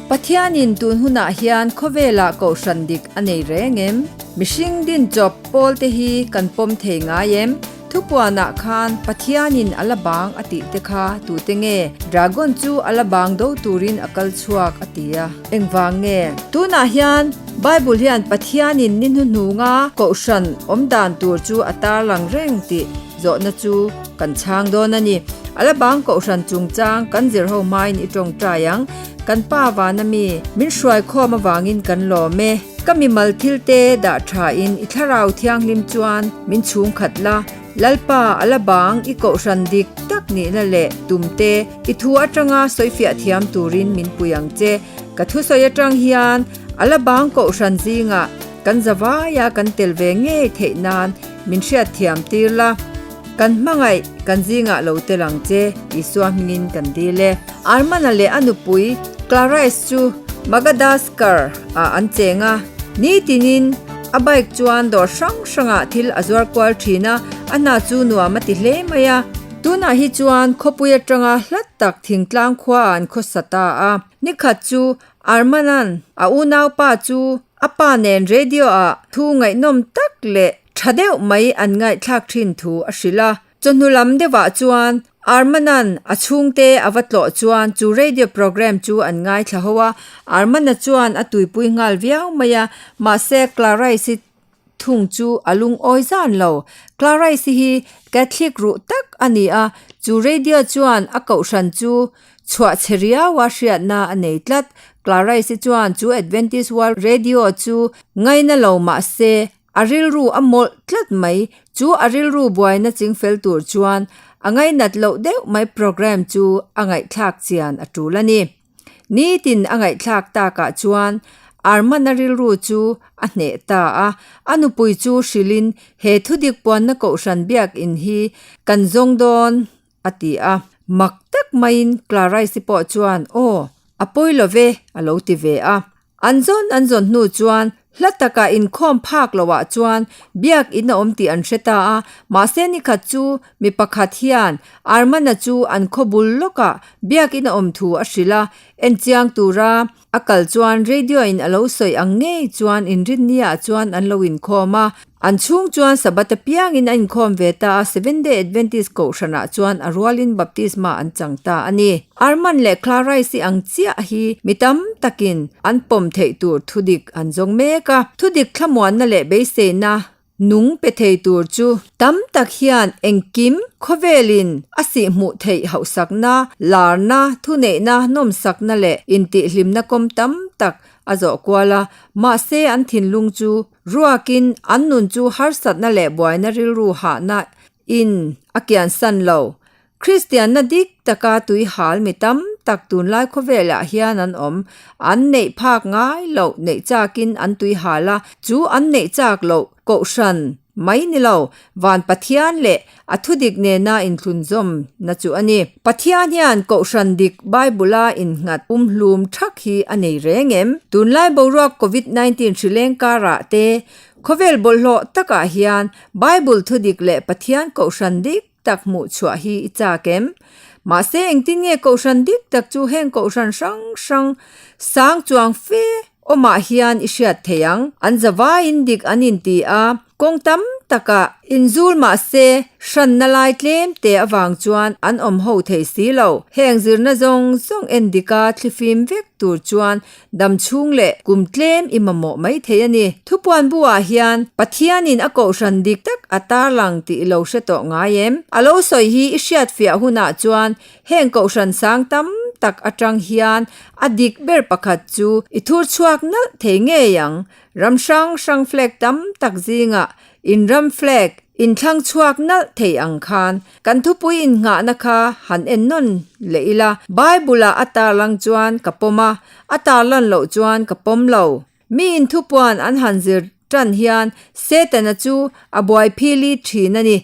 Pathianin tun hunah hian khawvelah kohhran dik a nei reng em? Mihring din chawp pawlte hi kan pawm thei ngai em? Thupuanah khan Pathianin a la bang a tih te kha tute nge? Dragon chu a la bang do turin a kal chhuak a ti a. Engvang nge? Tunah hian Bible hian Pathianin ni hnuhnunga kohhran awm dan tur chu a tarlang reng tih zawhna chu kan chhang dawn a ni. A la bang kohhran chungchang kan zir ho hmain i tawngtai ang. Kan pa vana mi min hruai khawm avangin kan lawm e. Ka mimal thil te dah tha in i thlarau thianghlim chuan min chhung khat la, Lalpa a la bang i kohhran dik tak nihna leh tum te i thu atanga sawifiah thiam turin min pui ang che. Ka thusawi atang hian a la bang kohhran zingah kan zavaia kan tel ve ngei theih nan min hriatthiam tir la. Kan hmangaih kan zingah lo tel ang che, Isua hmingin kan dil e. Armana leh a nupui Clarice chu Magadaskar ah an cheng a, nitinin a bike chuan dawr hrang hrangah thil a zuar kual thin a, a hna chu nuam a ti hle mai a. Tunah hi chuan khawpui atanga hlat tak thingtlang khua ah an khawsa ta a, nikhat chu Armanan a unaupa chu a pa nen radio ah thu ngaihnawm tak leh Tha deuh mai an ngaihthlak thin thu a hrilh a. Chawhnu lam deuhah chuan Armanan a chhungte a va tlawh chuan chu radio program chu an ngaithla ho a. Armana chuan a tuipui nghal viau mai a, mahse Clarice-i thung chu a lungawi zan lo. Clarice-i hi Catholic ruh tak a ni a, chu radio chuan a kohhran chu chhuah chhe riaua hriatna a nei tlat. Clarice-i chuan chu Adventist World Radio chu ngaina lo mahse A rilru a mawlh tlat mai, chu a rilru buaina chingfel tur chuan a ngainat loh deuh mai program chu a ngaihthlak chian a tul a ni. Nitin a ngaihthlak takah chuan Arman-a rilru chu a hneh ta a, a nupui chu hrilhin he thudik puanna kohhran biakin hi kan zawng dawn a ti a. Mak tak maiin Clarice-i pawh chuan aw, a pawi lo ve a lo ti ve a. An zawn an zawn hnu chuan hla takah inkhawm phak loah chuan biak in a awm tih an hre ta a, mahse nikhat chu mi pakhat hian Armana chu an khaw bul lawkah biak in a awm thu a hrilh a, enchiang tura a kal chuan radio in a lo sawi ang ngei chuan inrinniah chuan an lo inkhawm a. An chhung chuan Sabbath apiangin a inkhawm ve ta a, Seventh Day Adventist kohhranah chuan a rualin baptisma an chang ta a ni. Arman leh Clarice-i ang chiah hi mi tam takin an pawm theih tur thudik an zawng mek a, thudik thlamuanna leh beiseina nung pe thei tur chu tam tak hian engkim khawvelin a sihhmuh theih hauhsakna, larna, thuneihna, nawmsakna leh intihhlimna kawm tam tak a zawh kual a, mahse an thinlung chu Ruakin an nun chu harsatna leh buaina rilru hahna in a kiansan lo. Kristianna dik taka tui hal mi tam tak tunlai khawvelah hian an awm. An neih phak ngai loh neih chakin an tui hal a, chu an neih chak loh kohhran mai ni lo, van Pathian leh A thudik nena inthlunzawmna chu a ni. Pathian hian Kohhran dik Bible-a innghat pumhlum thak hi a nei reng em? Tunlai boruak Covid 19 hrileng karah te, khawvel bawlhhlawh takah hian Bible thudik leh Pathian Kohhran dik tak hmuh chhuah hi i chak em? Mahse engtin nge Kohhran dik tak chu heng Kohhran hrang hrang sang chuang fe Awmah hian i hriat thei ang. An zavaiin dik an inti a, kawng tam takah inzul mah se hranna lai tlem te avang chuan an awm ho thei si lo. Heng zirna zawng zawng en dika thlifim vek tur chuan dam chhung leh kum tlem i mamawh mai thei a ni. Thupuan buah hian Pathianin a kohhran dik tak a tarlang tih i lo hre tawh ngai em? A lo sawi hi i hriatfiah hunah chuan Heng kohhran sang tam tak atang hian a dik ber pakhat chu i thur chhuak nalh thei ngei ang. Ram hrang hrang flag tam tak zingah in ram flag in thlang chhuak nalh thei ang khan kan thupui innghahna kha han en nawn leh ila. Bible-ah a tarlang chuan ka pawm a, a tarlan loh chuan ka pawm lo. Mi inthupuan an han zir tan hian Setana chu a buai phili thin a ni.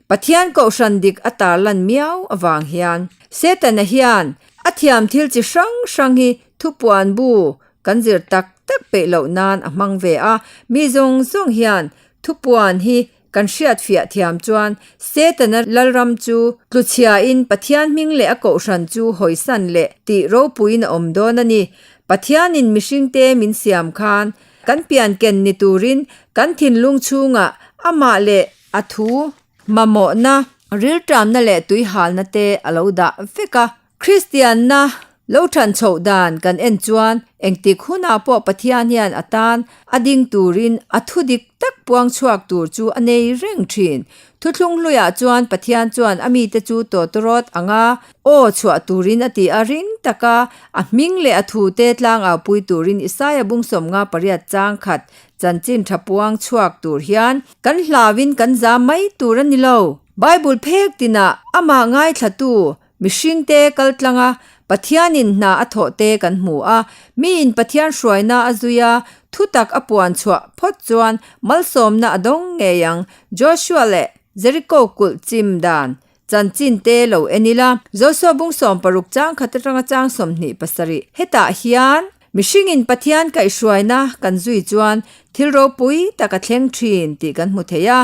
Pathian kohhran dik a tarlan miau avang hian. Setana hian a thiam thil chi hrang hrang hi thupuan bu kan zir tak tak peih loh nan a hmang ve a. Mi zawng zawng hian thupuan hi kan hriatfiah thiam chuan Setana lalram chu tluchhiain Pathian hming leh a kohhran chu hawisan leh tih ropuiin a awm dawn a ni. Pathianin mihringte min siam khan kan pian ken ni turin kan thinlung chhungah amah leh a thu mamawhna, rilṭamna leh tuihalna te a lo dah vek a. Kristianna lo ṭhan chhoh dan kan en chuan engtik hunah pawh Pathian hian a tan a ding turin a thu dik tak puang chhuak tur chu a nei reng ṭhin. Thuthlung hluiah chuan Pathian chuan a mite chu tawtawrawt anga aw chhuah turin a ti a, ring taka a hming leh a thute tlangaupui turin Isaia bung 58 chang khat chanchin ṭha puang chhuak tur hian kan hlauin kan zam mai tur a ni lo. Bible phek tinah amah ngaithlatu Mihringte kal tlanga Pathianin hna a thawh te kan hmu a, miin Pathian hruaina a zui a, thutak a puan chhuah phawt chuan malsawmna a dawng ngei ang. Joshua leh Jeriko kulh chim dan chanchin te lo en ila. Joshua bung 60 chang khat atanga chang 27 hetah hian mihringin Pathian kaihhruaina kan zui chuan thil ropui tak a thleng thin tih kan hmu thei a.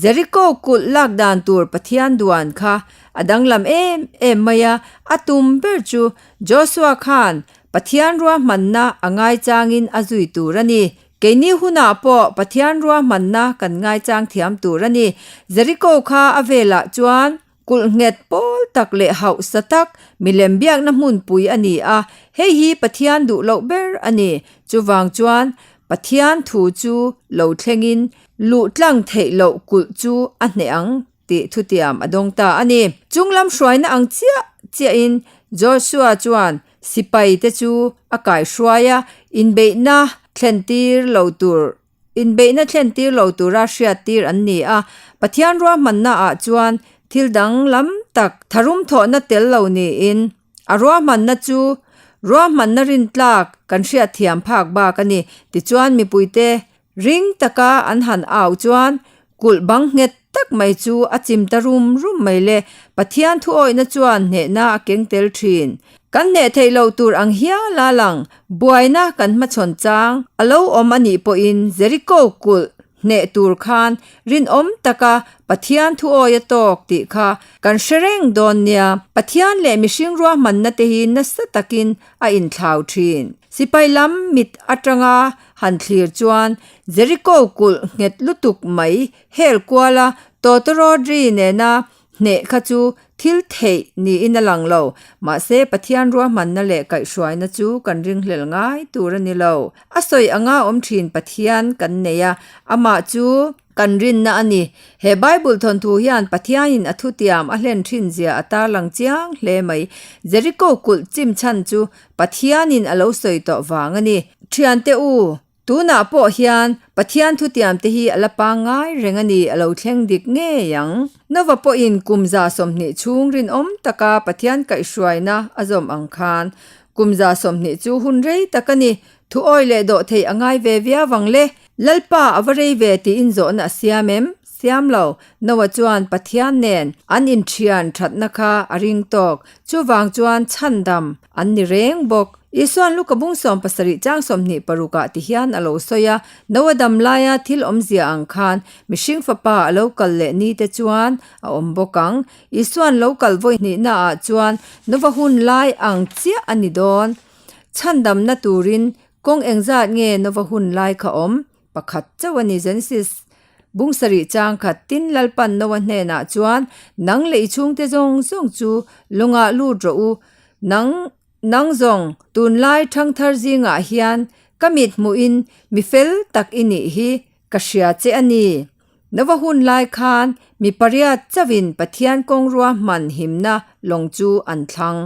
Jeriko kulh lak dan tur Pathian duan kha A danglam em em mai a, a tum ber chu Joshua khan Pathian ruahmanna a ngaichangin a zui tur a ni. Keini hunah pawh Pathian ruahmanna kan ngaichang thiam tur a ni. Jeriko kha a velah chuan kulh nghet pawl tak leh hausa tak milem biakna hmunpui a ni a, hei hi Pathian duh loh ber a ni. Chuvang chuan Pathian thu chu lo thlengin luh tlang theih loh kulh chu a hneh ang. tih thutiam a dawng ta a ni. Chunglam hruaina ang chiah chiahin Joshua chuan sipaite chu a kaihruai a, inbeihna thlentir lo tur inbeihna thlentir lo tura hriattir an ni a. Pathian ruahmannaah chuan thil danglam tak tharum thawhna tel lo niin a ruahmanna chu ruahmanna rintlak kan hriatthiam phak bak a ni. Tichuan mipuite Ring taka an han au chuan kulh bang nghet tak mai chu a chim ta rum rum mai le. Pathian thuawihna chuan hnehna a keng tel thin. Kan hneh theih loh tur ang hial a lang, buaina kan hmachhawn chang a lo awm a nih pawhin Jeriko kulh hneh tur khan rinawm taka Pathian thuawi a tawk tih kha kan hre reng dawn nia. Pathian leh mihring ruahmanna te hi nasa takin a inthlau thin. Sipai lam mit atanga han thlir chuan Jeriko kulh nghet lutuk mai hel kuala tawtawrawdri nena hneh kha chu thil theih niin a lang lo. Mahse, Pathian ruahmanna leh kaihhruaina chu kan ringhlel ngai tur a ni lo. A sawi anga awm thin Pathian kan nei a, amah chu kan rinna a ni. He Bible thawnthu hian Pathianin a thutiam a hlen thin zia a tarlang chiang hle mai. Jeriko kulh chim chhan chu Pathianin a lo sawi tawh vang a ni. Thiante u, tunah pawh hian Pathian thutiamte hi a la pangngai reng a ni, a lo thleng dik ngei ang. Nova pawhin kum 20 chhung rinawm taka Pathian kaihhruaina a zawm ang khan, kum 20 chu hun rei tak a ni, thu awi leh dawh theih a ngai ve viau ang le. Lalpa a va rei ve tiin zawhna a siam em? Siam lo. Noah chuan Pathian nen an inthian thatna kha a ring tawk. Chuvang chuan chhandam an ni reng bawk. Isuan Luka bung 70 chang 26 ah ti hian a lo sawi a, Noah dam laia thil awmzia ang khan mihring fapa a lo kal leh ni te chuan a awm bawk ang. Isuan lo kal vawi hnihna ah chuan Nova hun lai ang chiah a ni dawn. Chhandamna turin Kawng engzat nge Nova hun lai kha awm? Pakhat chauh a ni Genesis bung sarih chang khat tin Lalpan Noa hnenah chuan, Nang leh i chhungte zawng zawng chu lawngah lut rawh u. Nang nang zawng tunlai thangthar zingah hian ka mit hmuhin mi fel tak i nih hi ka hria che a ni. Nova hun lai khan mi pariat chauhin Pathian kawng ruahman himna lawng chu an thlang.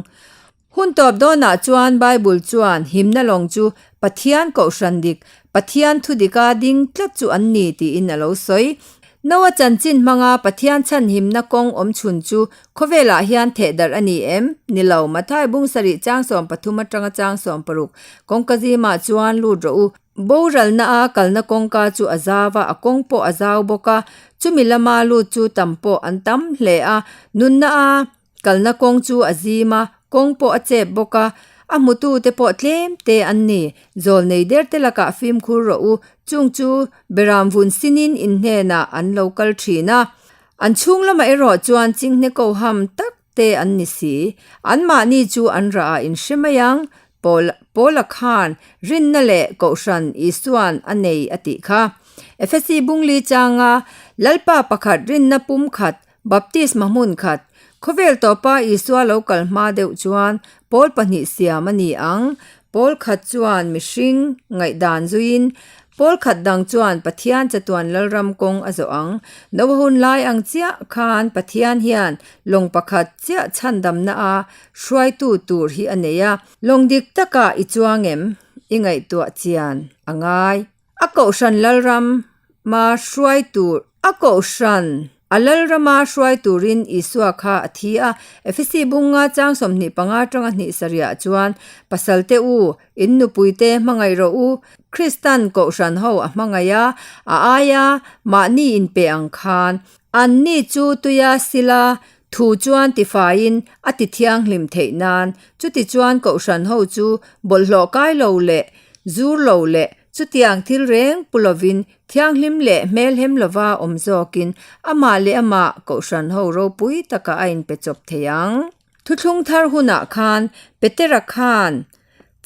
Hun tawp dawnah chuan Bible chuan himna lawng chu Pathian kohhran dik, Pathian thu dika ding tlat chu an ni tiin a lo sawi. Noa chanchin hmanga Pathian chhan himna kawng awm chhun chu khawvelah hian thehdarh a ni em? Ni lo, Mathai bung sarih chang 13 atanga chang 16 kawngka zimah chuan lut rawh u. Boralna a kalna kawngka chu a zau a, a kawng pawh a zau bawk a, chumi lama lut chu tam pawh an tam hle a, nunna a Kalna kawng chu a zim a, kawng pawh a chep bawk a, a hmutute pawh tlem te an ni. Zawl nei der te lakah fimkhur rawh u, chung chu beram vun sinin in hnenah an lo kal thin a. An chhung lamah erawh chuan chinghne ko ham tak te an ni si. Anmahni chu an rah ah in hre mai ang. Paula khan rinna leh Kohhran Isuan a nei a tih kha. Efesi bungli changa Lalpa pakhat rinna pumkhat Baptisma hmun khat, khawvel tawpa Isua lo kal hma deuh chuan pawl pahnih siam a ni ang. Pawl khat chuan mihring ngaihdan zuiin, pawl khat dang chuan Pathian chatuan lalram kawng a zawh ang. Noa hun lai ang chiah khan Pathian hian lawng pakhat chiah chhandamna a hruaitu tur hi a nei a. Lawng dik takah i chuang em? I ngaihtuah chian a ngai. A kohhran lalram ma hruai tur A kohhran a lalrama hruai turin Isua kha a thi a. Efesi bunga chang 25 atanga hnih sarihah chuan, Pasalte u, in nupuite hmangaih rawh u. Kristan kohhran ho a hmangaih a, a aia mahni inpe ang khan. Anni chu tuia sila thu chuan tifaiin a ti thianghlim theih nan. Chutichuan kohhran ho chu bawlhhlawh kai lo leh zur lo leh Chutiang thil reng pu lovin thianghlim leh hmelhem lova awm zawkin amah leh amah Kohhran ho ropui taka a inpe chawp thei ang. Thuthlung thar hunah khan Petera khan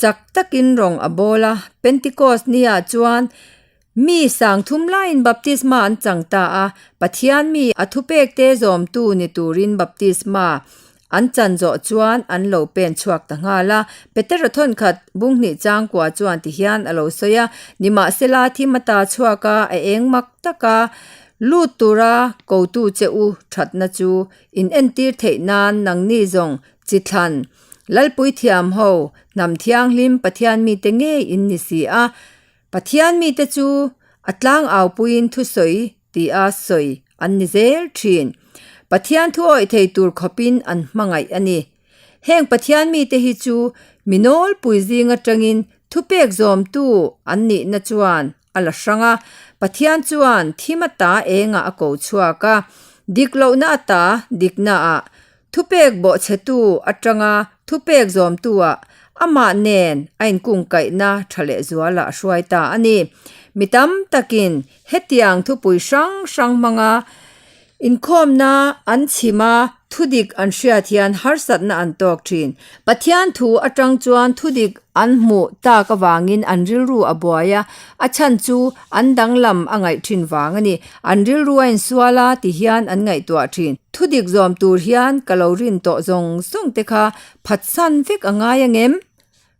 chak takin rawng a bawl a, Pentecost niah chuan mi sangthum laiin baptisma an chang ta a, Pathian mi a thupekte zawmtu ni turin baptisma An chan zawh chuan an lo pen chhuak ta nghal a. Petera thawnkhat bunghnih changkua chuan ti hian a lo sawi a, Nimahsela thim ata chhuak a, a eng mak taka lut tura kotu che u thatna chu in entir theih nan nangni zawng chi thlan Lalpui thiam ho hnam thianghlim Pathian mite ngei in ni si a. Pathian mite chu a tlang aupuiin thusawi tia sawi an ni zel thin. Pathian thu awih thei tur khawpin an hmangaih a ni. Heng Pathian mite hi chu mi nawlpui zing atangin thupek zawmtu an nihna chuan a la hrang a. Pathian chuan thim ata engah a ko chhuak a, dik lohna ata diknaah Thupek bawhchhetu atanga thupek zawmtuah amah nen a inkungkaihna tha lehzualah a hruai ta a ni. Mi tam takin hetiang thupui hrang hrang hmanga inkhawmna an chhim a, thudik an hriat hian harsatna an tawk thin. Pathian thu atang chuan thudik an hmuh tak avangin an rilru a buai a, a chhan chu an danglam a ngaih thin vang a ni. An rilru a insual a ti hian an ngaihtuah thin. Thudik zawm tur hian ka lo rin tawh zawng zawng te kha phatsan vek a ngai angem?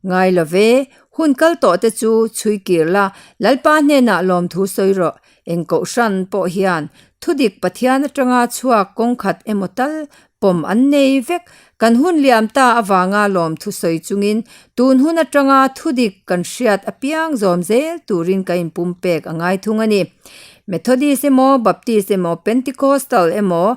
Ngai lo ve, hun kal tawh te chu chhui kir la, Lalpa hnenah lawmthu sawi rawh. Eng kohhran pawh hian thudik Pathian atanga chhuak kawng khat emaw tal pawm an nei vek. Kan hun liam ta avanga lawmthu sawi chungin tun hun atanga thudik kan hriat apiang zawm zel turin ka inpumpek a ngai thung a ni. Methodist emaw, Baptist emaw, Pentecostal emaw,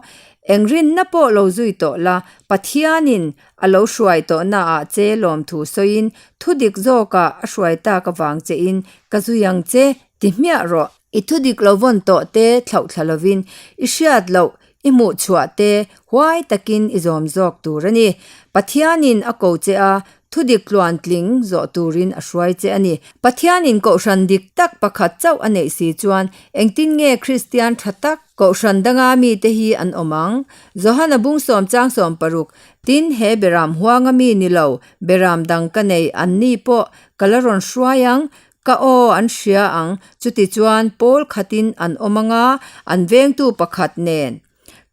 eng rinna pawh lo zui tawh la, Pathianin a lo hruai tawhnaah che lawmthu sawiin thudik zawkah a hruai tak avang chein ka zui ang che ti hmiah rawh. I thudik lo vawn tawh te thlauh thla lovin i hriat loh i hmuh chhuah te huai takin i zawm zawk tur a ni. Pathianin a ko che a, thudik tluantling zawh turin a hruai che a ni. Pathianin kohhran dik tak pakhat chauh a neih si chuan engtin nge Kristian tha tak kohhran danga mite hi an awm ang? Johana bung sawm chang sawm paruk, Tin, he beram huanga mi ni lo, beram dang ka nei, anni pawh ka la rawn hruai ang, Ka aw an hria ang, chutichuan pawl khatin an awm anga an vengtu pakhat nen.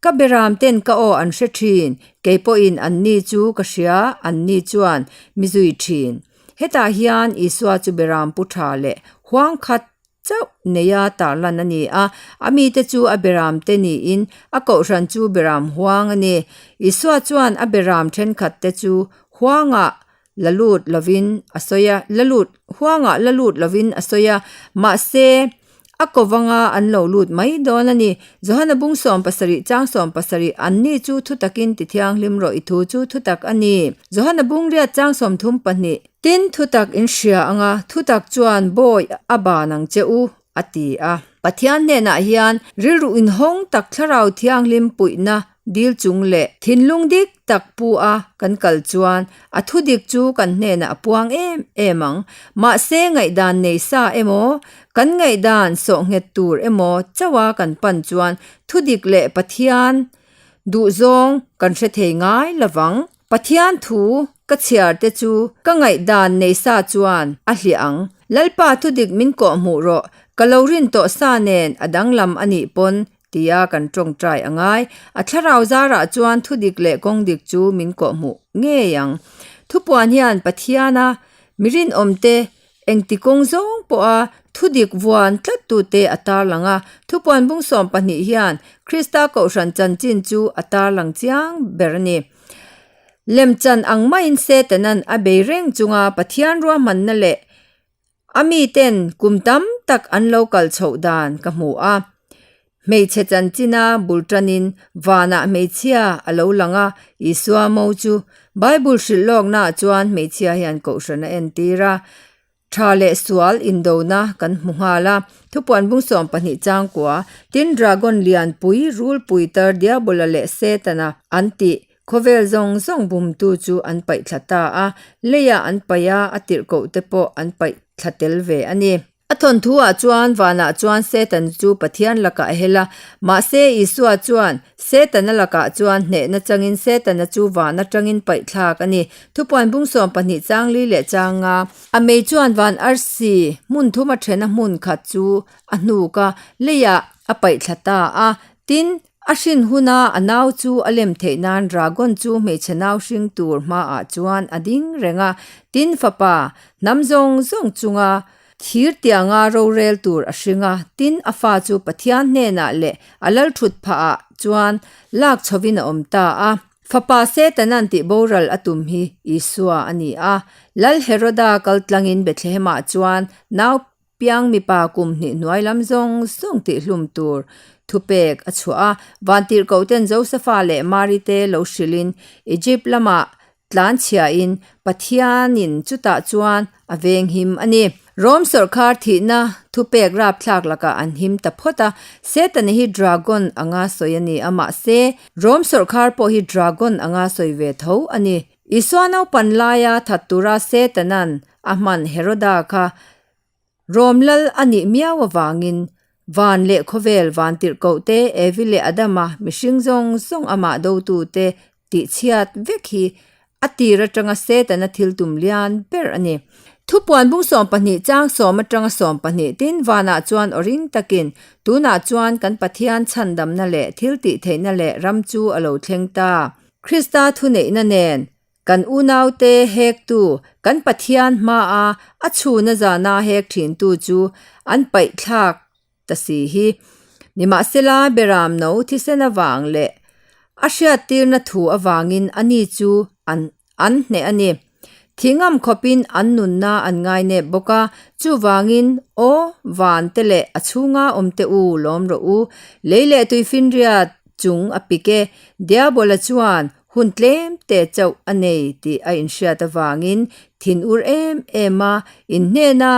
Ka beram ten ka aw an hre thin, kei pawhin anni chu ka hria, anni chuan mi zui thin. Hetah hian Isua chu beram pu tha leh huang khat chauh neia tarlan a ni a, a mite chu a beram te niin a kohhran chu beram huang a ni. Isua chuan a beram thenkhat te chu huangah la lut lovin a sawi a, la lut huangah la lut lovin a sawi a, mahse a ko vanga an lo lut mai dawn a ni. Johana bung 70 chang 70 Anni chu thutakin ti thianghlim rawh i thu chu thutak a ni. Johana bung riat chang 32 Tin thutak in hria anga thutak chuan bawi a ban ang che u a ti a. Pathian hnenah hian rilru inhawng tak thlarau thianghlim puihna dil chung leh thinlung dik tak pu a kan kal chuan a thudik chu kan hnenah a puang em em ang. Mahse ngaihdan nei sa emaw, kan ngaihdan sawh nghet tur emaw chauha kan pan chuan thudik leh Pathian duhzawng kan hre thei ngai lovang. Pathian thu ka chhiar te chu ka ngaihdan nei sa chuan a hliah ang. Lalpa thudik min kawhhmuh rawh, ka lo rin tawh sa nen a danglam a nih pawn tia kan tawngtai a ngai. A thlarau zarah chuan thudik leh kawng dik chu min kawhhmuh ngei ang. Thupuan hian Pathiana mi rinawmte Engti kawng zawng pawha thudik vuan tlattute a tarlang a, thupuan bung 12 hian Krista Kohhran chanchin chu a tarlang chiang ber a ni. Lemchan ang maiin Setanan a bei reng chunga Pathian ruahmanna leh a miten kum tam tak an lo kal chhoh dan ka hmu a. Hmeichhe chanchina bul tanin vanah hmeichhia a lo lang a, Isua mo chu Bible hrilh lawknaah chuan hmeichhia hian kohhran a entir a, tha leh sual indona kan hmu nghal a. Thupuan bung 12 changkua, Tin, dragon lianpui, rulpui tar Diabola leh Setana an tih khawvel zawng zawng bumtu chu an paih thla ta a, leiah an paih a, a tirhkohte pawh an paih thla tel ve a ni. A thawnthu-ah chuan vanah chuan Satan chu Pathian lakah a hel a, mahse Isua chuan Setana lakah chuan hnehna changin Setana chu van atangin paih thlak a ni. Thupuan bung 12 chang li leh chang nga. A mei chuan van arsi hmun thum a then a hmun khat chu a hnuk a, leiah a paih thla ta a. Tin, a hrin huna a nau chu a lem theih nan dragon chu hmeichhe nau hring tur hmaah chuan a ding reng a. Tin, fapa hnam zawng zawng chunga Thir tianga rorel tur a hring a, tin a fa chu Pathian hnenah leh a lalthut phahah chuan lak chhovin a awm ta a. Fapa Setanan tih boral a tum hi Isua a ni a. Lal Heroda kal tlangin Bethlehemah chuan nau piang mipa kum hnih hnuai lam zawng zawng tih hlum tur thupek a chhuah a. Vantirhkohten Josefa leh Mari te lo hrilhin Egypt lamah Tlanchhiain Pathianin chutah chuan a venghim a ni. Rom sawrkhar thihna thupek rapthlak lakah an him ta phawt a, Setana hi dragon anga sawi a ni a, mahse, Rom sawrkhar pawh hi dragon anga sawi ve tho a ni. Isua naupan laia that tura Setana'n a hman Heroda kha Rom lal a nih miau avangin van leh khawvel vantirhkohte Evi leh Adama mihring zawng zawng amah dotute tihchhiat vek hi a tir atanga Setana thil tum lian ber a ni. Thupuan bung 12 chang sawm atanga 12 tin vanah chuan aw ring takin, Tunah chuan kan Pathian chhandamna leh thil tihtheihna leh ram chu a lo thleng ta. Krista thuneihna nen Kan unaute hektu, kan Pathian hmaa a chhuna zana hek thintu chu an paih thlak ta si hi. Nimahsela, Beram no thisen avang leh a hriattirna thu avangin ani chu an an hneh a ni. Thingam khawpin an nunna an ngainep bawk a, chuvangin, Aw, van te leh a chhunga awmte u lawm rawh u, lei leh tuifinriat chung a pik e, Diabola chuan Hun tlem te chauh a nei tih a inhriat avangin thin ur em em a, inhnena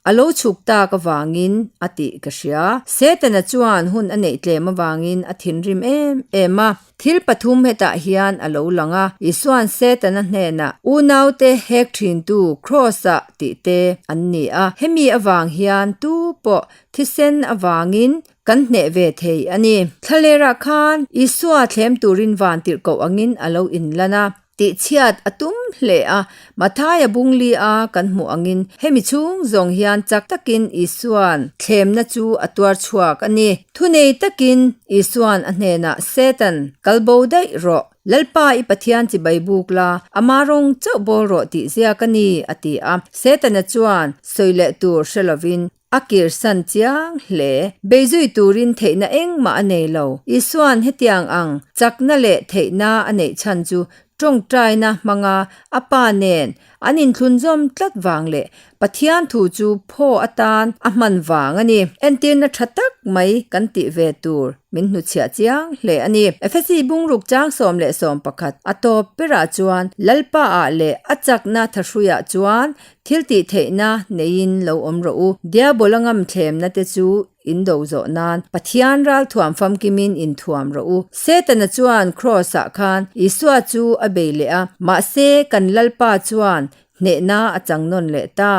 a lo chhuk tak avangin a tih ka hria. Setana chuan hun a neih tlem avangin a thinrim em em a. Thil pathum hetah hian a lo lang a, Isua'n Setana hnenah unaute hek thintu Kraws-ah tih te an ni a, hemi avang hian tu pawh thisen avangin Kan hneh ve thei a ni. Thlalerah khan Isua thlem turin van tirhkoh angin a lo inlan a, tihchhiat a tum hle a. Mathaia bungli a kan hmuh angin hemi chhung zawng hian chak takin Isua'n thlemna chu a tuar chhuak a ni. Thunei takin Isua'n a hnenah, Satan, kal bo daih rawh. Lalpa i Pathian chibai buk la, ama rawng chauh bawl rawh tih ziak a ni, a ti a. Setana chuan sawi leh tur hre lovin A kirsan chiang hle. Beizui turin theihna engmah a nei lo. Isua'n hetiang ang chakna leh theihna a neih chhan chu tawngtaina hmanga a Pa nen an inthlunzawm tlat vang leh Pathian thu chu phaw atan a hman vang a ni. Entirna tha tak mai kan tih ve tur min hnuchhiah chiang hle a ni. Efesi bungruk chang 10 11 a tawp berah chuan Lalpaah leh a chakna thahruiah chuan Thil tih theihna neiin lo awm rawh u. Diabola ngam thlemna te chu in do zawh nan Pathian ral thuam famkimin in thuam rawh u. Setana chuan Kraws-ah khan Isua chu a bei leh a, mahse kan Lalpa chuan hnehna a chang nawn leh ta.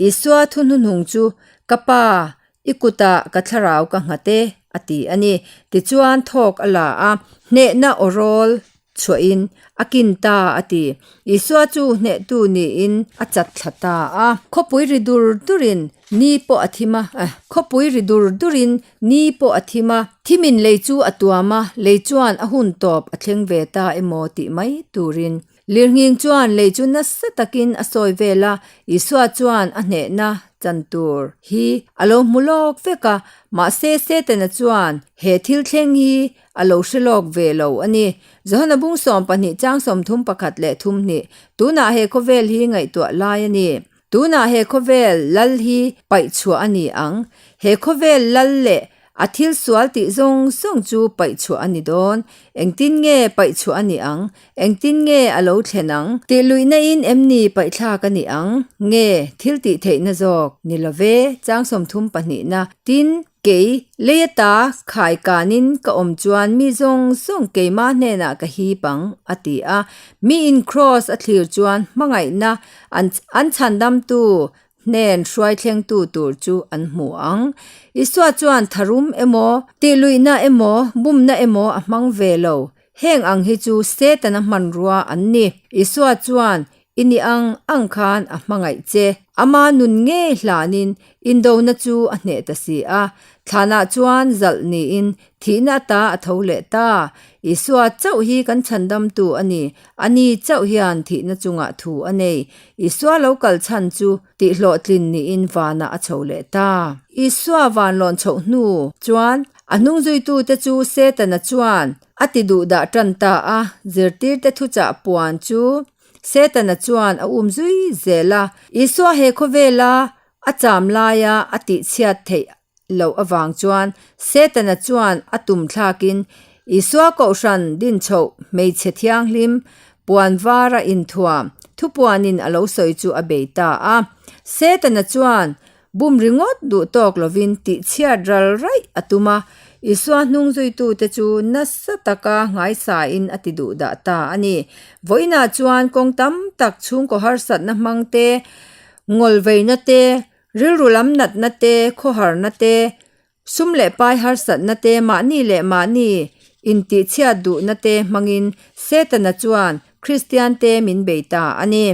Isua thu hnuhnung chu, Ka Pa, i kutah ka thlarau ka nghat e, a ti a ni. Tichuan thawk a la a, hnehna aw rawl. chhuahin a kin ta a ti. Isua chu hnehtu niin a chat thla ta a. Khawpui ri dur durin ni pawh a thim a. Khawpui ri dur durin ni pawh a thim a. Thimin lei chu a tuam a, lei chuan a hun tawp a thleng ve ta emaw tih mai turin. Lirnghing chuan lei chu nasa takin a sawi vel a, Isua chuan a hnehna chan tur hi a lo hmu lawk vek a, mahse Setana chuan he thil thleng hi a lo hre lawk ve lo a ni. Johana bung 12 chang 31 leh 32, Tunah he khawvel hi ngaihtuah lai a ni. Tunah he khawvel lal hi paih chhuah a ni ang. He khawvel lal leh a thil sual tih zawng zawng chu paih chhuah a ni dawn. Engtin nge paih chhuah a ni ang? Engtin nge a lo thlen ang? Tih luihna in em ni paih thlak a ni ang? Nge thil tih theihna zawk? Ni lo ve, chang 30 pahnihna. Tin, kei, lei ata khai kanin ka awm chuan mi zawng zawng keimah hnenah ka hip ang, a ti a. Miin kraws a thlir chuan hmangaihna An an chhandamtu hnen hruaithlengtu tur chu an hmu ang. Isua chuan tharum emaw, tihluihna emaw, bumna emaw a hmang ve lo. Heng ang hi chu Setana hmanrua an ni. Isua chuan i ni ang ang khan a hmangaih che. Ama nun ngei hlanin indona chu a hneh ta si a. Thlanah chuan zalh niin Thihna ata a tho leh ta. Isua chauh hi kan chhandamtu a ni. Ani chauh hian thihna chungah thu a nei. Isua lo kal chhan chu tihhlawhtlin niin vanah a chho leh ta. Isua van lawn chhoh hnu chuan a hnungzuitute chu Setana chuan a ti duhdah tan ta a. Zirtirte thuchah puan chu Setana chuan a um zui zel a. Isua he khawvela a cham laia a tihchhiat theih loh avang chuan Setana chuan a tum thlakin Isua Kohhran dinchhoh hmeichhe thianghlim puan vara inthuam thupuanin a lo sawi chu a bei ta a. Setana chuan bum ringawt duh tawk lovin tihchhiat ral raih a tum a, Isua hnung zuitute chu nasa taka nghaisain a ti duh dah ta a ni. Vawiinah chuan kawng tam tak chhungkaw harsatna hmang te, ngawlveina te, Rilru lam natna te, khawharna te, sum leh pai harsatna te, mahni leh mahni intihchhiat duhna te hmangin Setana chuan Kristiante min bei ta a ni.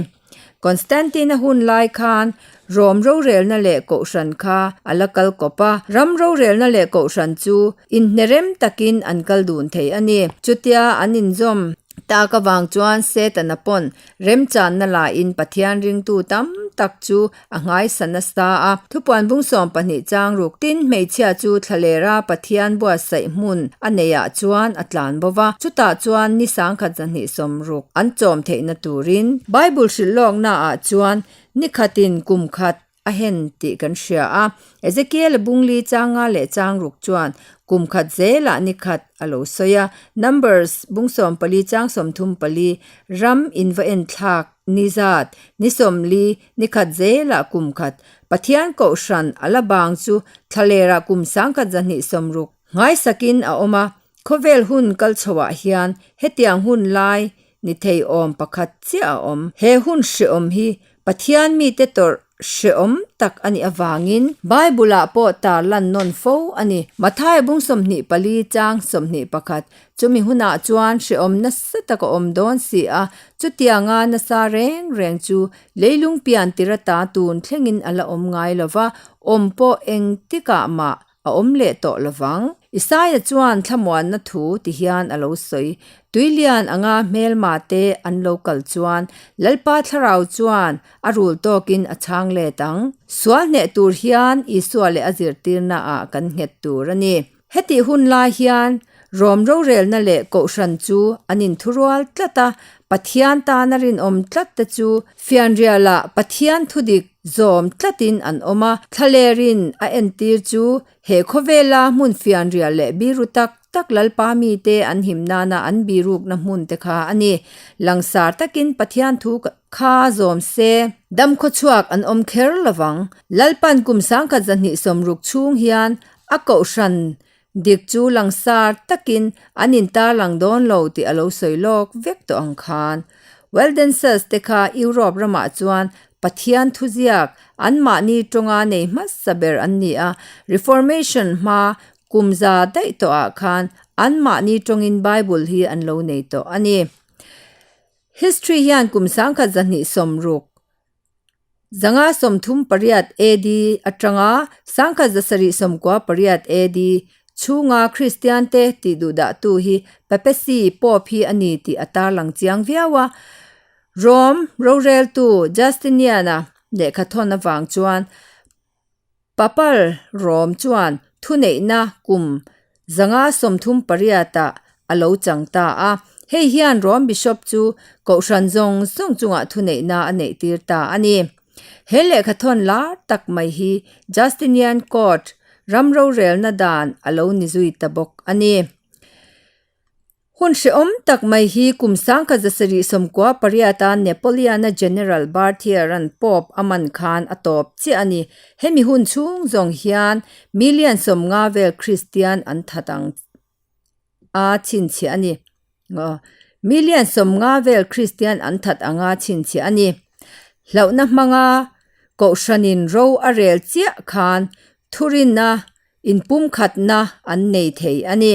Constantine-a hun lai khan Rom rorelna leh kohhran kha a la kal kawp a, ram rorelna leh kohhran chu inhnerem takin an kal dun thei a ni. Chutia an inzawm tak avang chuan Setana pawn remchanna lain Pathian ringtu tam tak chu a nghaisa nasa a. Thupuan bung 12 chang ruk tin hmeichhia chu thlalera Pathian buatsaih hmun a neihah chuan a tlan bo va, chutah chuan ni sangkhat zahnih sawmruk an chawm theihna turin Bible hrilh lawknaah chuan ni khatin kum khat a hen tih kan hria a. Ezekiel-a bung li changa leh chang ruk chuan kum khat zelah ni khat a lo sawi a. Numbers bung 14 chang 34 ram inva enthlak Ni zat, ni 40, ni khat zelah kum khat, Pathian Kohhran a la bang chu thlalerah kum 10,000 zahnih 60 nghaisakin a awm a, khawvel hun kal chhoah hian hetiang hun lai ni thei awm pakhat chiah a awm. He hun hreawm hi Pathian mite tawrh hreawm tak a nih avangin Bible-ah pawh tarlan nawn fo a ni. Mathaia bung 24 chang 21 Chumi hunah chuan hrehawm nasa tak a awm dawn si a, chutianga nasa reng reng chu leilung pian tir ata tun thlengin a la awm ngai lo va, awm pawh engtikah mah a awm leh tawh lo vang. Isaia chuan thlamuanna thu ti hian a lo sawi, Tuilian anga hmelma te an lo kal chuan Lalpa thlarau chuan a rul tawkin a chhang let ang. Sual hneh tur hian Isua leh a zirtirnaah kan nghet tur a ni. Hetih hun lai hian Rom rorelna leh kohhran chu an inthurual tlat a, Pathian tana rinawm tlat te chu fianrialah Pathian thudik zawm tlatin an awm a, thlalerin a entir chu he khawvela hmun fianrial leh biru tak tak Lalpa mite an him nana an birukna hmun te kha a ni. Langsar takin Pathian thu kha zawm se, damkhawchhuak an awm kher lovang. Lalpan kum 10,000 zahnih 60 chhung hian A kohhran dik chu langsar takin an intarlang dawn lo tih a lo sawi lawk vek tawh ang khan. Waldenses te kha Europe ramah chuan Pathian thuziak anmahni tawnga nei hmasa ber an ni a, Reformation hma Kum za daih tawhah khan anmahni tawngin Bible hi an lo nei tawh a ni. History hian kum 1260 538 AD atanga 1798 AD chhunga Kristiante tihduhdahtu hi Papacy, Pope, hi a ni tih a tarlang chiang viau a. Rome roreltu Justinian-a lehkhathawn avang chuan Papal Rom chuan thuneihna kum 538 ah a lo chang ta a, hei hian Rom Bishop chu kohhran zawng zawng chungah thuneihna a neihtir ta a ni. He lehkhathawn lar tak mai hi Justinian Code ram rorelna dan a lo ni zui ta bawk a ni. Hun hrehawm tak mai hi kum 1798 a Napoleon-a General Berthier-a'n Pope a man khan a tawp chiah a ni. Hemi hun chhung zawng hian million 50 vel Kristian an that ang a chhinchhiah a ni. Million 50 vel Kristian an that anga chhinchhiah a ni. Hlauhna hmanga Kohhranin ro a rel chiah khan thurinna inpumkhatna an nei thei a ni.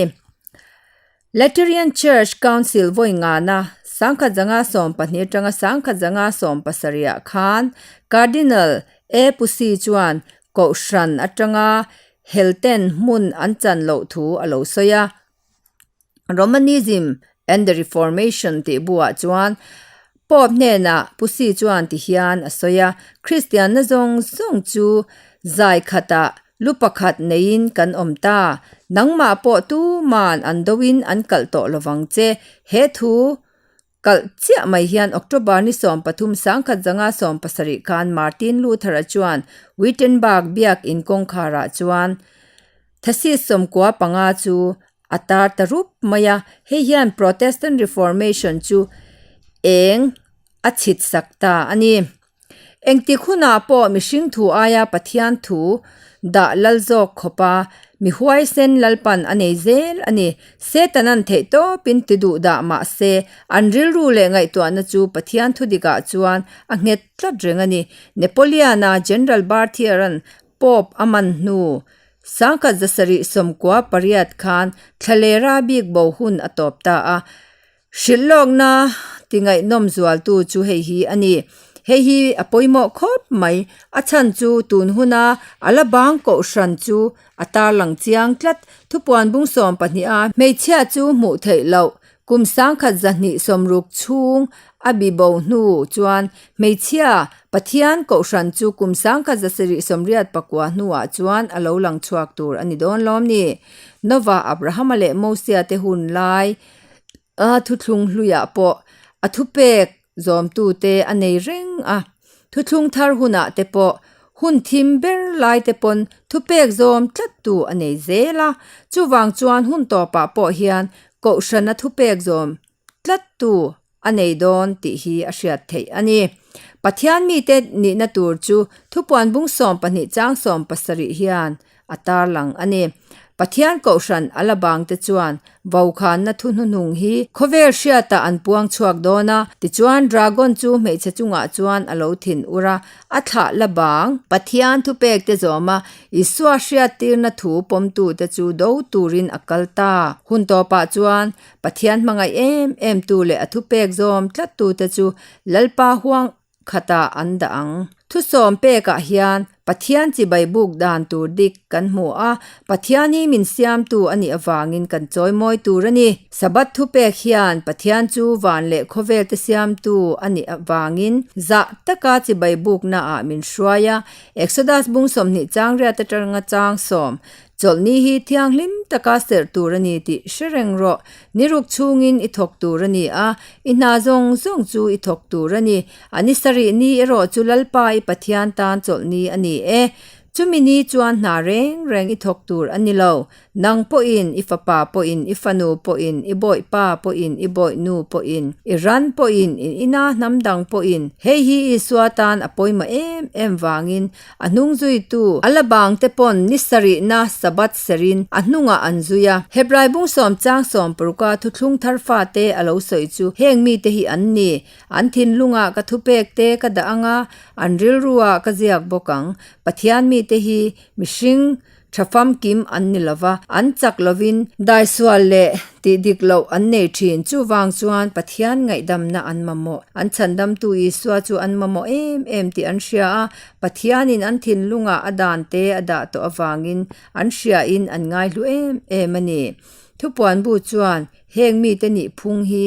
Laterian Church Council vawi ngana 1912 atanga 1970 ah khan Cardinal A. Pusi chuan Kohhran atanga helten hmun an chan loh thu a lo sawi a. Romanism and the Reformation tih buah chuan Pope hnenah Pusi chuan ti hian a sawi a, Kristianna zawng zawng chu zai khatah lu pakhat neiin kan awm ta. Nangmah pawh tuman an doin an kalh tawh lovang che. He thu kalh chiah mai hian October ni 13 1917 khan Martin Luther-a chuan Wittenberg biak in kawngkharah chuan Thesis 95 chu a tar ta rup mai a, hei hian Protestant Reformation chu eng a chhit sak ta a ni. Engtik hunah pawh mihring thu aia Pathian thu dah lal zawk khawpa mi huaisen Lalpan a nei zel a ni. Setanan theihtawpin ti duh dah mah se, an rilru leh ngaihtuahna chu Pathian thu dikah chuan a nghet tlat reng a ni. Napoleon-a General Berthier-a'n Pope a man hnu 1798 khan thlalera bik bo hun a tawp ta a. Hrilhlawkna ti ngaihnawm zualtu chu hei hi a ni. Hei hi a pawimawh khawp mai. A chhan chu tun huna a la bang kohhran chu a tarlang chiang tlat. Thupuan bung 12 a hmeichhia chu hmuh theih loh Kum 1260 chhung a bi bo hnu chuan hmeichhia Pathian Kohhran chu kum 1789 hnuah chuan a lo lang chhuak tur a ni dawn lawm ni? Nova, Abrahama leh Mosia te hun lai a thuthlung hluiah pawh a thupek zawmtute a nei reng a. Thuthlung thar hunah te pawh hun thim ber lai te pawn thupek zawm tlattu a nei zel a, chuvang chuan hun tawpah pawh hian Kohhrana thupek zawm tlattu a nei dawn tih hi a hriat theih a ni. Pathian mite nihna tur chu thupuan bung 12 chang 17 hian a tarlang a ni. Pathian Kohhran a la bangte chuan vokhanna thu hnuhnung hi khawvel hriatah an puang chhuak dawn a, tichuan dragon chu hmeichhe chungah chuan a lo thin ur a, a thlah la bang. Pathian thupekte zawma Isua hriattirna thu pawmtute chu do turin a kal ta. Hun tawpah chuan Pathian hmangaih em emtu leh a thupek zawm tlattute chu Lalpa huang khatah an dah ang. Thusawm pekah hian Pathian chibai buk dan tur dik kan hmu a, Pathian hi min siamtu a nih avangin kan chawimawi tur a ni. Sabbath thupek hian Pathian chu van leh khawvel te siamtu a nih avangin zah taka chibai buknaah min hruai a, Exodus bung 20 chang riat atanga chang sawm Chawlhni hi thianghlim taka serh tur a ni tih hre reng rawh. Ni ruk chhungin i thawk tur a ni a, i hna zawng zawng chu i thawk tur a ni. A ni sarih ni erawh chu Lalpa i Pathian tan chawlhni a ni e. Chumi ni chuan hna reng reng i thawk tur a ni lo. Nang pawhin, i fapa pawhin, i fanu pawhin, i bawihpa pawhin, i bawihnu pawhin, i ran pawhin, i ina hnam dang pawhin. Hei hi Isua tan a pawimawh em em vangin A hnung zuitu a la bangte pawn ni sarihna Sabbath serin a hnungah an zui a. Hebrai bung sawm chang sawm paruka thuthlung thar fate a lo sawi chu heng mite hi an ni, An thinlungah ka thupekte ka dah ang a, an rilruah ka ziak bawk ang. Pathian mite hi mihring. Tha famkim an ni lova, an chak lovin daisual leh tih dik loh an nei thin. Chuvang chuan Pathian ngaihdamna an mamawh. An chhandamtu Isua chu an mamawh em em tih an hria a, Pathianin an thinlungah a dan te a dah tawh avangin an hriain an ngaihlu em em a ni. Thupuanbu chuan heng mite nihphung hi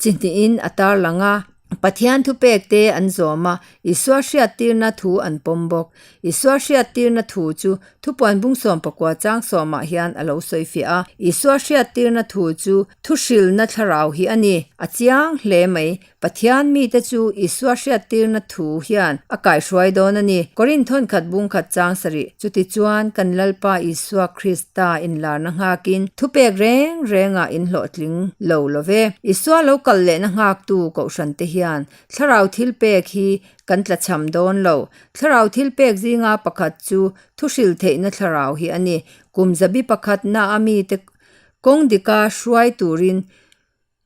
Chi hnihin a tarlang a, Pathian thupekte an zawm a, Isua hriattirna thu an pawm bawk. Isua hriattirna thu chu thupuan bung 19 chang sawmah hian a lo sawi fiah a. Isua hriattirna thu chu thuhrilna thlarau hi a ni. A chiang hle mai. Pathian mite chu Isua hriattirna thu hian a kaihruai dawn a ni. Korinth thawnkhat bung khat chang sarih. Chutichuan kan Lalpa Isua Krista inlarna nghakin thupek reng rengah inhlawhtling lo lo ve. Isua lo kal lehna nghaktu Kohhrante hian thlarau thilpek hi kan tlachham dawn lo. Thlarau thilpek zinga pakhat chu thuhril theihna thlarau hi a ni. Kum zabi pakhatna a mite kawng dika hruai turin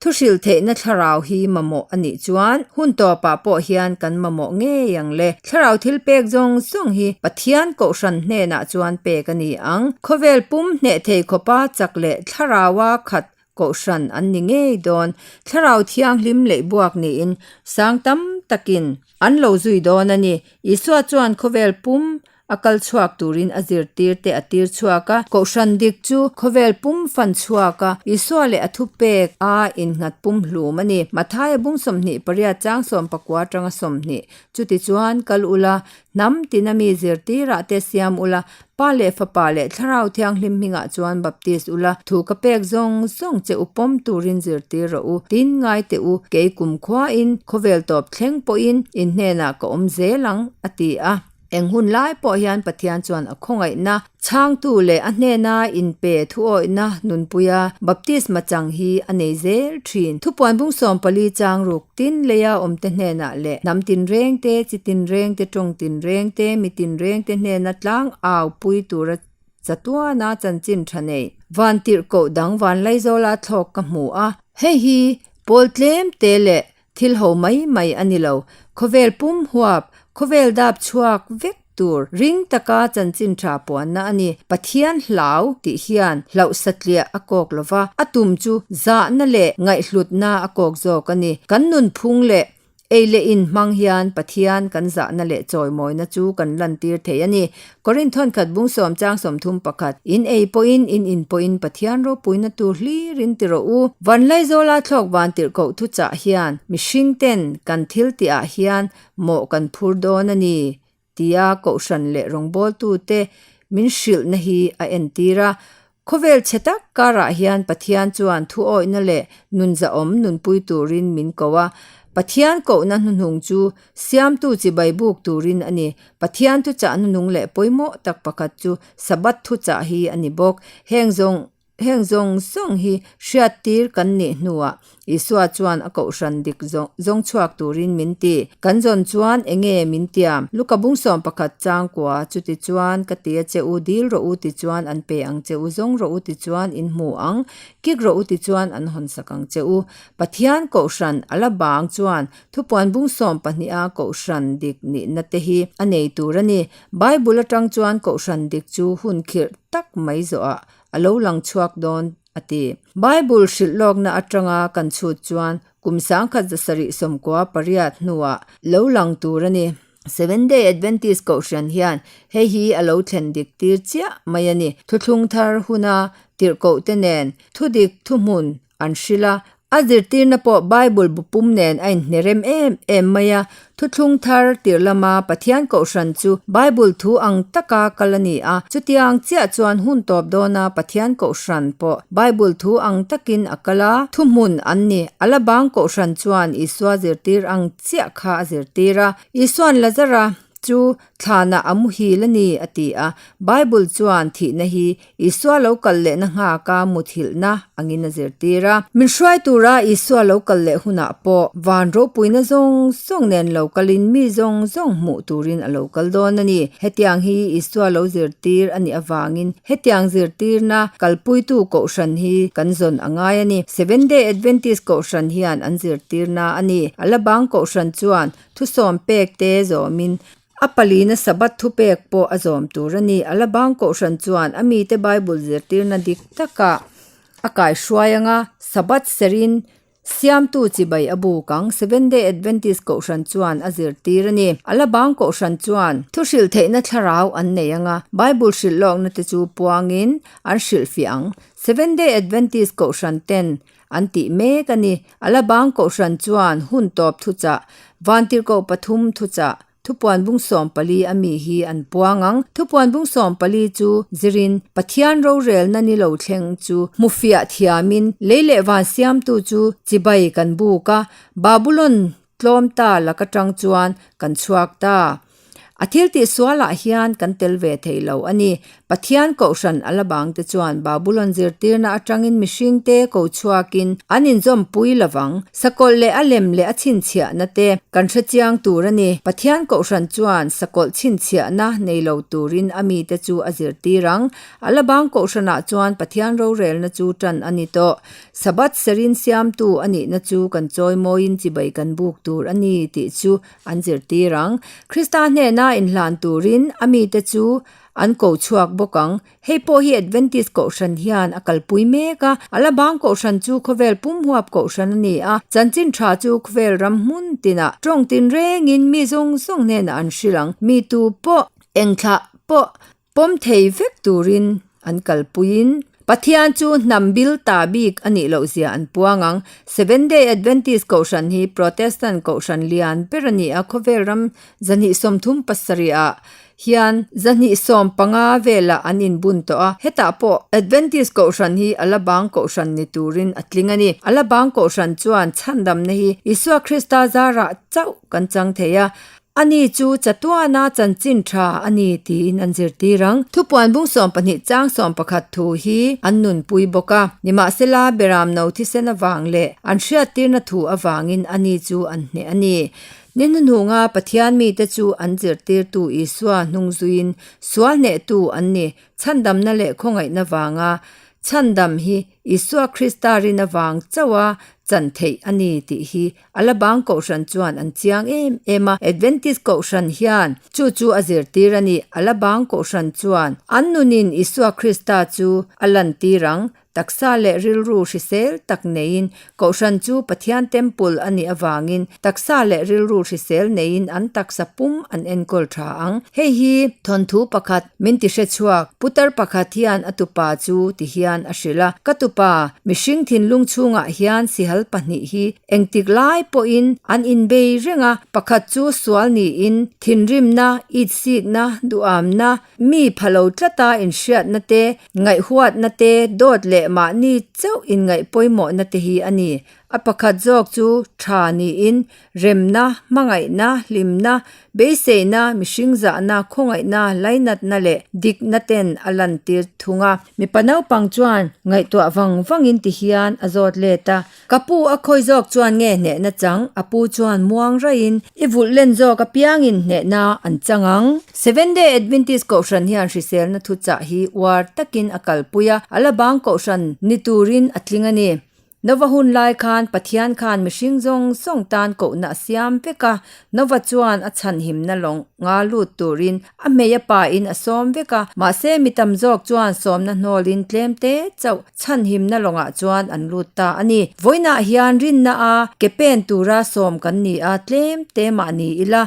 Thuhrilh theihna thlarau hi mamawh a nih chuan hun tawpah pawh hian kan mamawh ngei ang le. Thlarau thil pek zawng zawng hi Pathian Kohhran hnenah chuan pek a ni ang. Khawvel pum hneh thei khawpa chak leh thlaraua khat Kohhran an ni ngei dawn. Thlarau thianghlim leihbuak niin sang tam takin an lo zui dawn a ni. Isua chuan khawvel pum A kal chhuak turin a zirtirte a tir chhuak a, Kohhran dik chu khawvel pum fan chhuak a, Isua leh a thupek a innghat pum hlum a ni. Mathaia bung 28 chang 19 atanga 20, Chutichuan kal ula, hnam tina mi zirtirah te siam ula, Pa leh Fapa leh Thlarau Thianghlim hmingah chuan baptis ula, thu ka pek zawng zawng che u pawm turin zirtir rawh u, tin ngai teh u, kei kumkhuain khawvel tawp thleng pawhin in hnenah ka awm zel ang, a ti a. Eng hun lai pawh hian Pathian chuan a khawngaihna chhangtu leh a hnena inpe thuawihna nunpuia baptisma chang hi a nei zel thin. Thupuan bung 14 chang ruk tin leia awmte hnenah leh hnam tinrengte, chi tinrengte, tawng tinrengte, mi tinrengte hnena tlang au pui tura chatuana chanchin tha nei van tirhkoh dang Vanlaizawla thlawk ka hmu a. Hei hi pawl tlem te leh Thil ho mai mai a ni lo. Khawvel pum huap, khawvel dap chhuak vek tur ring taka chanchin tha puanna a ni. Pathian hlau tih hian hlauh satliah a kawk lo va, a tum chu zahna leh ngaihhlutna a kawk zawk a ni. Kan nunphung leh ei leh in hmang hian Pathian kan zahna leh chawimawina chu kan lantir thei a ni. Korinth thawnkhat bung sawm chang 31, In ei pawhin, in in pawhin Pathian ropuina tur hlir in ti rawh u. Vanlaizawla thlawk van tirhkoh thuchah hian mihring ten kan thil tihah hian mawh kan phur dawn a ni tia kohhran leh rawngbawltute min hrilhna hi a entir a. Khawvel chhe tak karah hian Pathian chuan thuawihna leh nunzahawm nunpui turin min ko a. Pathian kohna hnuhnung chu siamtu chibai buk turin a ni. Pathian thuchah hnuhnung leh pawimawh tak pakhat chu Sabbath thuchah hi a ni bawk. Heng zawng heng zawng zawng hi hriattir kan nih hnuah Isua chuan a kohhran dik zawng chhuak turin min ti. Kan zawn chuan enge min tiam? Luka bung 11 chang kua, Chuti chuan ka ti a che u, dil rawh u ti chuan an pe ang che u, zawng rawh u ti chuan in hmu ang, kik rawh u ti chuan an hawn sak ang che u. Pathian kohhran a la bang chuan thupuan bung 12 a kohhran dik nihna te hi a nei tur a ni. Bible atang chuan kohhran dik chu hun khirh tak mai zawhah a lo lang chhuak dawn. a ti. Bible hrilh lawkna atanga kan chhut chuan kum 1798 hnuah lo lang tur a ni. Seventh Day Adventist Kohhran hian hei hi a lo thlen dik tir chiah mai a ni. Thuthlung thar huna tirhkohte nen thudik thuhmun an hrilh a, a zirtirna pawh Bible bu pum nen a inhnerem em em mai a. Thuthlung thar tir lama Pathian Kohhran chu Bible thu ang taka kal a ni a, chutiang chiah chuan hun tawp dawna Pathian Kohhran pawh Bible thu ang takin a kal a, thuhmun an ni. A la bang Kohhran chuan Isua zirtir ang chiah kha a zirtir a. Isuan Lazara chu thlanah a muhil a ni a ti a, Bible chuan thihna hi Isua lo kal lehna nghaka muthilhna angin a zirtir a. Min hruai tura Isua lo kal leh hunah pawh van ropuina zawng zawng nen lo kalin mi zawng zawng hmuh turin a lo kal dawn a ni. Hetiang hi Isua lo zirtir a nih avangin hetiang zirtirna kalpuitu kohhran hi kan zawn a ngai a ni. Seventh Day Adventist kohhran hian an zirtirna a ni. A la bang kohhran chuan thusawm pek te zawmin. A palina Sabbath thupek pawh a zawm tur a ni. A la bang kohhran chuan a mite Bible zirtirna dik takah a kaihruai anga Sabbath serin Siamtu chibai a buk ang. Seventh-day Adventist kohhran chuan a zirtir a ni. A la bang kohhran chuan thu hrilh theihna thlarau an nei anga Bible hrilh lawkna te chu puangin an hrilhfiah ang. Seventh-day Adventist kohhran ten an tih mek a ni. A la bang kohhran chuan hun tawp thuchah, Vantirhkoh pathum thuchah, Thupuan bung 14 a mi hi an puang ang. Thupuan bung 14 chu zirin Pathian rorelna ni lo thleng chu hmufiah thiamin lei leh van siamtu chu chibai kan buk a, Babulon tlawm ta lak atang chuan kan chhuak ta. A thil tih sualah hian kan tel ve thei lo a ni. Pathian kohhran a la bangte chuan Babulon zirtirna atangin mihringte ko chhuakin an inzawmpui lovang. Sakawlh leh a lem leh a chhinchhiahna te kan hrechiang tur a ni. Pathian kohhran chuan sakawlh chhinchhiahna nei lo turin a mite chu a zirtir ang. A la bang kohhranah chuan Pathian rorelna chu tan a ni tawh. Sabbath serin siamtu a nihna chu kan chawimawiin chibai kan buk tur a ni tih chu an zirtir ang. Krista hnena inhlan turin a mite chu an ko chhuak bawk ang. Hei pawh hi Adventist Kohhran hian a kalpui mek a, a la bang Kohhran chu khawvel pum huap Kohhran a ni a, chanchin tha chu khawvel ram hmun tinah tawng tinrengin mi zawng zawng hnenah an hrilh ang. Mi tu pawh engthlah pawh pawm thei vek turin an kalpuiin Pathian chu hnam bil ta bik a nih loh zia an puang ang. Seventh Day Adventist Kohhran hi Protestant Kohhran lian ber a ni a, khawvel ram 237 ah hian 215 velah an inbun tawh a, hetah pawh Adventist Kohhran hi a la bang Kohhran ni turin a tling a ni. A la bang Kohhran chuan chhandamna hi Isua Krista zarah chauh kan chang thei a, Ani chu chatuana chanchin tha a ni tiin an zirtir ang. Thupuan bung 12 chang 11 thu hi an nunpui bawk a. Nimahsela, Beram no thisen avang leh an hriattirna thu avangin ani chu an hneh a ni. Ni hnuhnunga Pathian mite chu an zirtirtu Isua hnungzuiin sual hnehtu an ni. Chhandamna leh khawngaihna vanga chhandam hi Isua Krista rin avang chauha chan theih a ni tih hi A la bang Kohhran chuan an chiang em em a, Adventist Kohhran hian chu chu a zirtir a ni. A la bang Kohhran chuan an nunin Isua Krista chu a lantir ang, taksa leh rilru hrisel tak neiin Kohhran chu Pathian Temple a nih avangin taksa leh rilru hrisel neiin an taksa pum an enkawl tha ang. Hei hi thawnthu pakhat min ti hre chhuak. Putar pakhat hian a tupa chu ti hian a hrilh a, Ka tupa, mihring thinlung chhungah hian sihal pahnih hi Engtik lai pawhin an inbei reng a, pakhat chu sual niin thinrimna, itsikna, duhamna, mi phalo tlata inhriatna te, ngaihhuatna te, dawt leh mahni chauh inngaih pawimawhna te hi a ni. A pakhat zawk chu tha niin remna, hmangaihna, hlimna, beiseina, mihring zahna, khawngaihna, lainatna leh dikna ten a lantir thung a. Mipa naupang chuan ngaihtuah vang vangin ti hian a zawt let a. Ka pu a khawi zawk chuan nge hnehna chang? A pu chuan muang raiin, I vulh len zawk apiangin hnehna an chang ang. Seventh Day Adventist Kohhran hian hriselna thuchah hi uar takin a kalpui a, a la bang Kohhran ni turin a tling a ni. Nova hun lai khan Pathian khan mihring zawng zawng tan kohna a siam vek a, Nova chuan a chhanhimna lawng nga lut turin a hmei a pain a sawm vek a, mahse mi tam zawk chuan sawmna hnawlin tlem te chauh chhanhimna lawngah chuan an lut ta a ni. Vawiinah hian rinna a ke pen tura sawm kan ni a, tlem te mah ni ila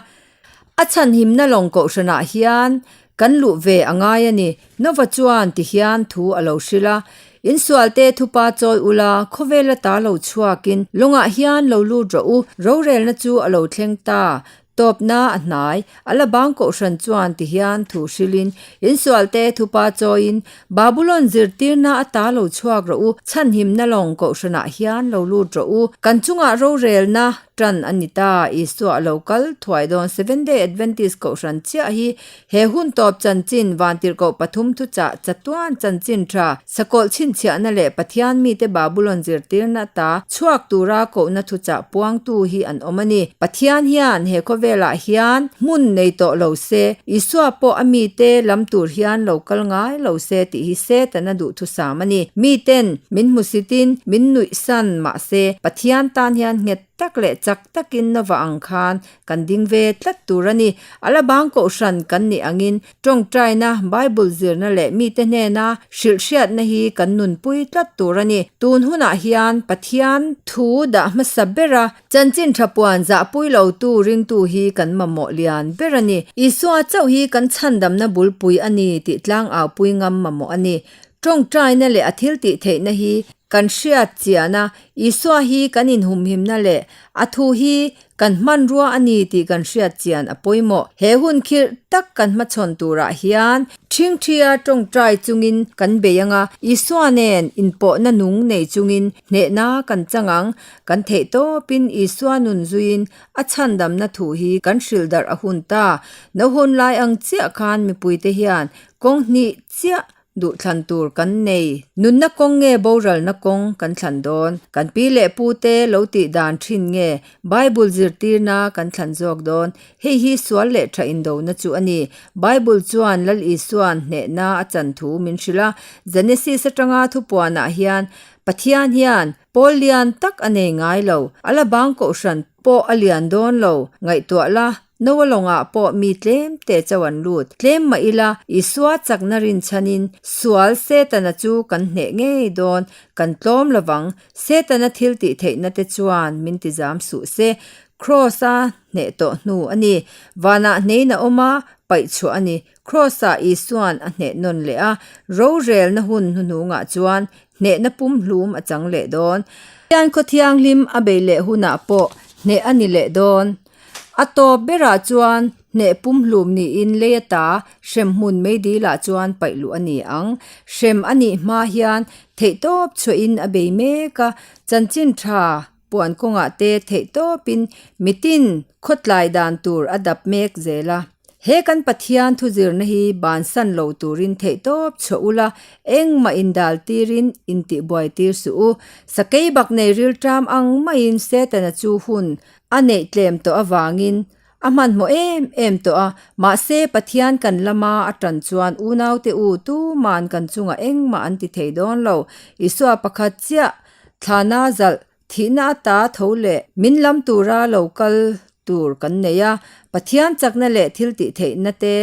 a chhanhimna lawng kohhranah hian kan luh ve a ngai a ni. Nova chuan ti hian thu a lo hrilh a, Insualte thupa chawi ula, khawvela ta lo chhuakin lawngah hian lo lut rawh u, rorelna chu a lo thleng ta. Tawpna a hnai, a la bang kohhran chuan ti hian thu hrilhin, Insualte thupa chawiin, Babulon zirtirna ata lo chhuak rawh u, chhanhimna lawng kohhranah hian lo lut rawh u, kan chungah rorelna tan a ni ta, Isua a lo kal thuai dawn Seventh Day Adventist kohhran chiah hi He hun tawp chanchin Vantirhkoh pathum thuchah chatuan chanchin tha sakawlh chhinchhiahna leh Pathian mite Babulon zirtirna ta chhuak tura kohna thuchah puangtu hi an awm a ni. Pathian hian he khawvel. khawvelah hian hmun nei tawh lo se, Isua pawh a mite lam tur hian lo kal ngai lo se tih hi Setana duhthusam a ni. Miten min hmusitin min nuihsan mah se, Pathian tan hian nghet tak leh chak takin Nova ang khan kan ding ve tlat tur a ni. A la bang kohhran kan nih angin Tawngtaina, Bible zirna leh mite hnena hrilhhriatna hi kan nunpui tlat tur a ni. Tun hunah hian Pathian thu dah hmasa bera chanchin tha puan zahpui lotu ringtu hi kan mamawh lian ber a ni. Isua chauh hi kan chhandamna bulpui a ni tih tlangau-pui ngam mamawh a ni. Tawngtaina leh a thiltih theihna hi kan hriat chian a, Isua hi kan inhumhimna leh a thu hi Kan hmanrua a ni tih kan hriat chian a pawimawh. He hun khirh tak kan hmachhawn turah hian ṭhingṭhia ṭawngṭai chungin kan bei ang a, Isua nen inpawhna nung nei chungin hnehna kan chang ang. Kan theih tawpin Isua nun zuiin a chhandamna thu hi kan hrilh darh a hun ta. No hun lai ang chiah khan mipuite hian kawng hnih chiah Duhthlan tur kan nei. Nunna kawng nge boralna kawng kan thlan dawn? Kan pi leh pu te lo tih dan thin nge Bible zirtirna kan thlan zawk dawn? Hei hi sual leh tha indona chu a ni. Bible chuan Lal Isua'n hnehna a chan thu min hrilh a. Genesis atanga thupuanah hian Pathian hian pawl lian tak a nei ngai lo. A la bang kohhran pawh a lian dawn lo. Ngaihtuah la, Noa lawngah pawh mi tlem te chauh an lut. Tlem mah ila, Isua chakna rinchhanin sual Setana chu kan hneh ngei dawn, kan tlawm lovang. Setana thil tih theihna te chuan min tizam suh se. Kraws-a hneh tawh hnu a ni. Vanah hnein a awm a, paih chhuah a ni. Kraws-ah Isua'n a hneh nawn leh a, rorelna hun hnuhnungah chuan hnehna pumhlum a chang leh dawn. Pathian khaw thianghlim a bei leh hunah pawh hneh a ni leh dawn. A tawp berah chuan hneh pumhlum niin lei ata hrem hmun meidilah chuan paih luh a ni ang. Hrem a nih hma hian theihtawp chhuahin a bei mek a, chanchin tha puan kawngah te theihtawpin mitin khawtlai dan tur a dap mek zel a. He kan Pathian thuzirna hi bansan lo turin theihtawp chhuah ula, engmah indal tirin intihbuai tir suh u. Sakei bak nei rilṭam ang maiin Setana chu hun A neih tlem tawh avangin a hmanhmawh em em tawh a, mahse Pathian kan lama a tan chuan unaute u tuman kan chungah engmah an ti thei dawn lo. Isua pakhat chiah thlana zalh thihna ata tho leh min lam tura lo kal tur kan nei a, Pathian chakna leh thiltih theihna te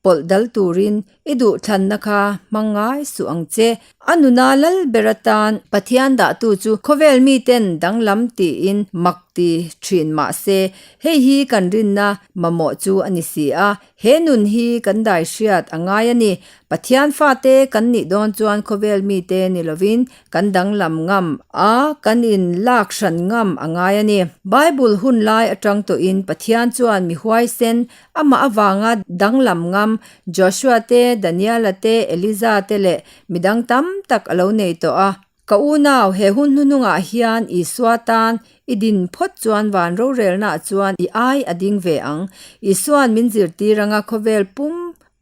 pawlh dal turin i duhthlanna kha hmang ngai suh ang che. A nuna lal ber atan Pathian dahtu chu khawvel miten danglam tiin mak ti thin mah se, hei hi kan rinna mamawh chu a ni si a, he nun hi kan dai hriat a ngai a ni. Pathian fate kan nih dawn chuan khawvel mite ni lovin kan danglam ngam a, kan in lak hran ngam a ngai a ni. Bible hun lai atang tawhin Pathian chuan mi huaisen Amah avanga danglam ngam Joshua te, Daniela te, Eliza te leh midang tam tak a lo nei tawh a. Ka unau, he hun hnuhnungah hian Isua tan i din phawt chuan van rorelnaah chuan i ai a ding ve ang. Isua'n min zirtir anga khawvel pum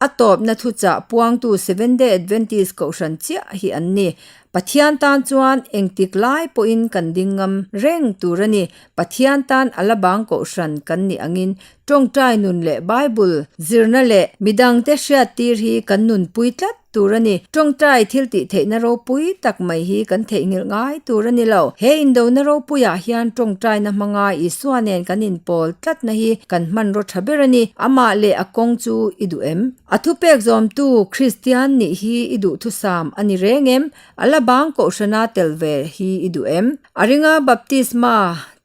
a tawpna thuchah puangtu Seventh-day Adventist kohhran chiah hi an ni. Pathian tan chuan engtik lai pawhin kan ding ngam reng tur a ni. Pathian tan a la bang kohhran kan nih angin Tawngtai nun leh Bible zirna leh midangte hriattir hi kan nunpui tlat tur a ni. Tawngtai thil tih theihna ropui tak mai hi kan theihnghilh ngai tur a ni lo. He indona ropuiah hian tawngtaina hmanga Isua nen kan inpawl tlatna hi kan hmanraw tha ber a ni. Amah leh a kawng chu i duh em? A thupek zawmtu Kristian nih hi i duhthusam a ni reng em? A la bang kohhrana tel ve hi i duh em? A ringa baptisma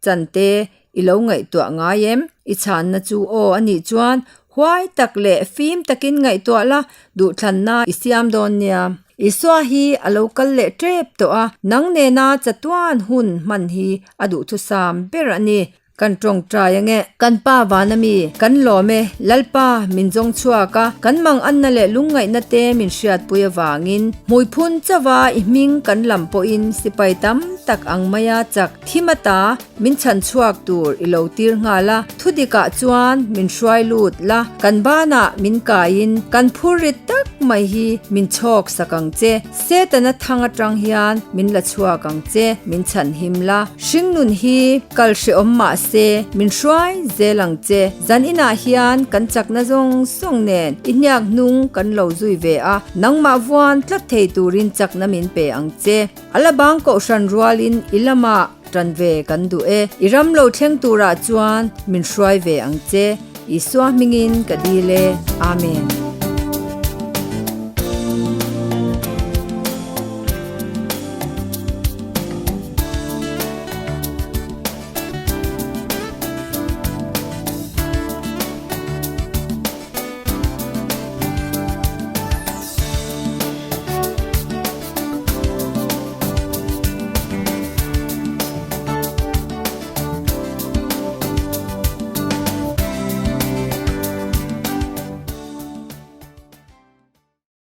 chan te I lo ngaihtuah ngai em? I chhanna chu aw a nih chuan huai tak leh fim takin ngaihtuah la, duhthlanna i siam dawn nia. Isua hi a lo kal leh tep tawh a, nang nena chatuan hun hman hi a duhthusam ber a ni. Kan tawngtai ange. Kan pa vana mi, kan lawm e, Lalpa min zawng chhuak a, kan mang anna leh lungngaihna te min hriatpui avangin, hmuiphun chauha i hming kan lam pawhin sipai tam tak ang maia chak thim ata Min chhan chhuak tur i lo tir nghal a, thudikah chuan min hruai lut la, kan banah min kaiin kan phur rit tak mai hi min chhawk sak ang che. Setana thang atang hian min la chhuak ang che, min chhan him la. Hringnun hi kal hrehawm mah se min hruai zel ang che. Zan inah hian kan chakna zawng zawng nen i hniak hnung kan lo zui ve a, nangmah vuan tlat thei turin chakna min pe ang che. A la bang kohhran rualin i lamah tan ve kan duh e. I ram lo thleng turah chuan min hruai ve ang che. Isua hmingin ka dil e. Amen.